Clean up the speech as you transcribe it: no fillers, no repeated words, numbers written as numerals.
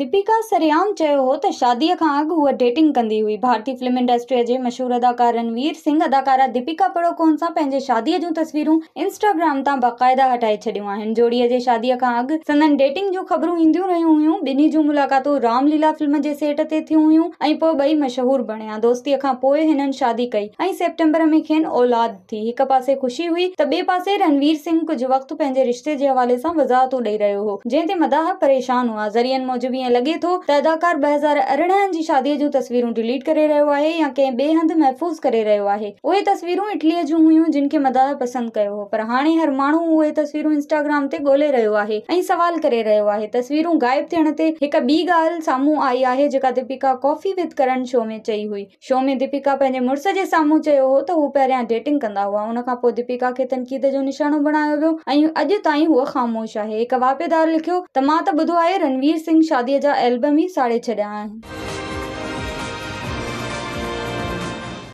ديپيڪا سرعام چيو هو ته شاديء کان اڳ هوء ڊيٽنگ ڪندي هئي. ڀارتي فلم انڊسٽريء جي مشهور اداڪار رنوير سنگهه اداڪارا ديپيڪا پڊوڪون سان پنهنجي شاديء جون تصويرون انسٽاگرام تان باقاعده هٽائي ڇڏيون آهن. جوڙي جي شاديء کان اڳ سندن ڊيٽنگ جون خبرون اينديون رهيون هيون. ٻنهي جون ملاقاتون رام ليلا فلم جي سيٽ تي ٿيون هيون ۽ پوء ٻئي مشهور بڻيا. دوستيء کان پوء هنن شادي ڪئي ۽ سيپٽمبر ۾ کين اولاد ٿي. هڪ پاسي خوشي هئي ته ٻئي پاسي رنوير سنگهه ڪجهه وقت پنهنجي رشتي جي حوالي سان وضاحتون ڏئي رهيو هو، جنهن تي مداح پريشان هئا. ذريعن موجب ائين لڳي ٿو ته اداڪار 2018 جي شادي جون تصويرون ڊليٽ ڪري رهيو آهي يا ڪنهن ٻئي هنڌ محفوظ ڪري رهيو آهي. اهي تصويرون اٽليء جون هيون جن کي مداح پسند ڪيو هو پر هاڻي هر ماڻهو اهي تصويرون انسٽاگرام تي ڳولي رهيو آهي ۽ سوال ڪري رهيو آهي. تصويرون غائب ٿيڻ تي هڪ ٻي ڳالهه سامهون آئي آهي جيڪا ديپيڪا ڪافي ود ڪرن شو ۾ چئي هئي. شو ۾ ديپيڪا پنهنجي مڙس جي سامهون چيو هو ته هو پهريان ڊيٽنگ ڪندا هئا، ان کان پوء ديپيڪا کي تنقيد جو نشانو بڻايو ويو ۽ اڄ تائين هوء خاموش آهي. هڪ واهپيدار لکيو ته مان ته ٻڌو آهي رنوير سنگهه شادي جا البم ئي ساڙي ڇڏيا آهن.